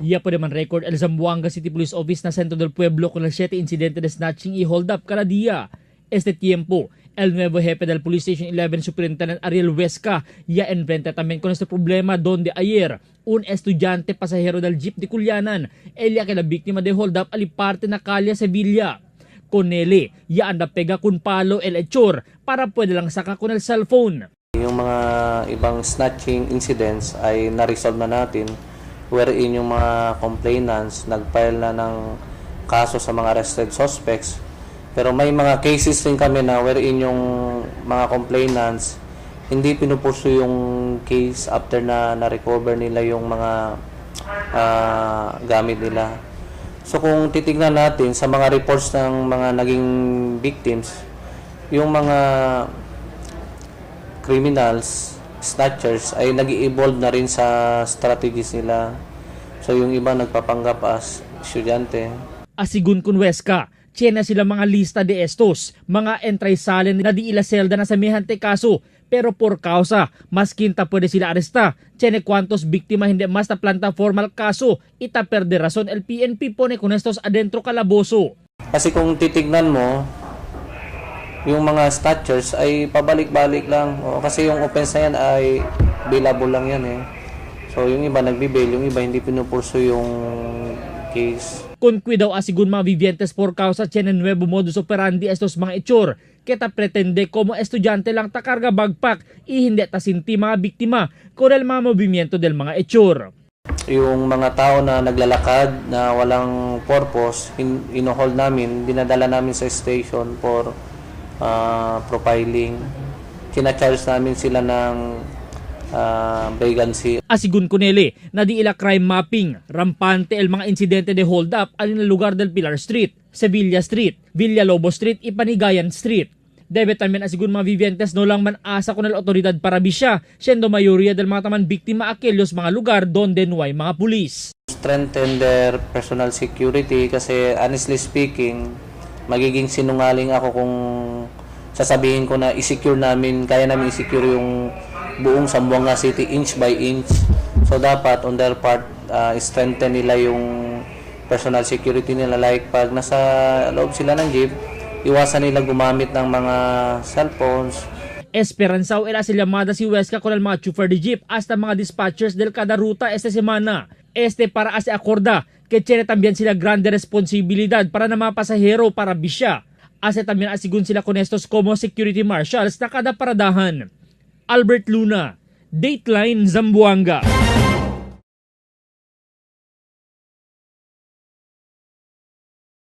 Ya pwede man record el Zamboanga City Police Office na Centro del Pueblo con el 7 incidente de snatching y hold up cada día. Este tiempo, el nuevo jefe del Police Station 11, Superintendent Ariel Huesca, ya enfrenta también con este problema donde ayer, un estudiante pasajero del jeep de Culianan, ella que la víctima de hold up aliparte na Calle Sevilla. Con él, ya anda pega con palo el hechor para puede lang saka con el cellphone. Yung mga ibang snatching incidents ay na-resolve na natin, wherein yung mga complainants nag-file na ng kaso sa mga arrested suspects. Pero may mga cases din kami na wherein yung mga complainants hindi pinupursue yung case after na na-recover nila yung mga gamit nila. So kung titignan natin sa mga reports ng mga naging victims, yung mga criminals, snatchers ay nag evolve na rin sa strategies nila. So yung iba nagpapanggap as estudyante. Asigun kun Huesca, tiene sila mga lista de estos, mga entray salen na di ila selda na semejante kaso, pero por causa, mas quinta puede sila aresta. Tiene cuantos víctima hindi mas na planta formal kaso, ita perde razón el PNP pone con estos adentro calabozo. Kasi kung titignan mo, yung mga snatchers ay pabalik-balik lang. O, kasi yung offense na yan ay bailable lang yan eh. So yung iba nagbi-bail, yung iba hindi pinupursue yung case. Kun cuidado asigun mga vivientes por causa tiene nuevo modus operandi estos mga hechor, que ta pretende como estudyante lang ta karga backpack y hindi ta sinti mga biktima con el mga movimiento del mga hechor. Yung mga tao na naglalakad na walang purpose, inohold namin, dinadala namin sa station for profiling. Kina-charge namin sila ng vacancy. Asigun Cunele, na di ila crime mapping, rampante el mga insidente de hold up alin na lugar del Pilar Street, Sevilla Street, Villalobos Street y Panigayan Street. Debe también asigun mga vivientes no lang man asa con el otoridad para bisya, siendo mayoría del mga taman biktima aquellos mga lugar donde no hay mga pulis. Strengthen their personal security kasi honestly speaking, magiging sinungaling ako kung sasabihin ko na i-secure namin, kaya namin i-secure yung buong Zamboanga City inch by inch. So dapat on their part, strengthen nila yung personal security nila. Like pag nasa loob sila ng jeep, iwasan nila gumamit ng mga cellphones. Esperanzao el hace llamada si Huesca con el mga chofer de jeep hasta mga dispatchers del cada ruta esta semana. Este para hace acorda que tiene también sila grande responsibilidad para na mga pasahero para bisya. Hace también asigun sila con estos como security marshals na kada paradahan. Albert Luna, Dateline Zamboanga.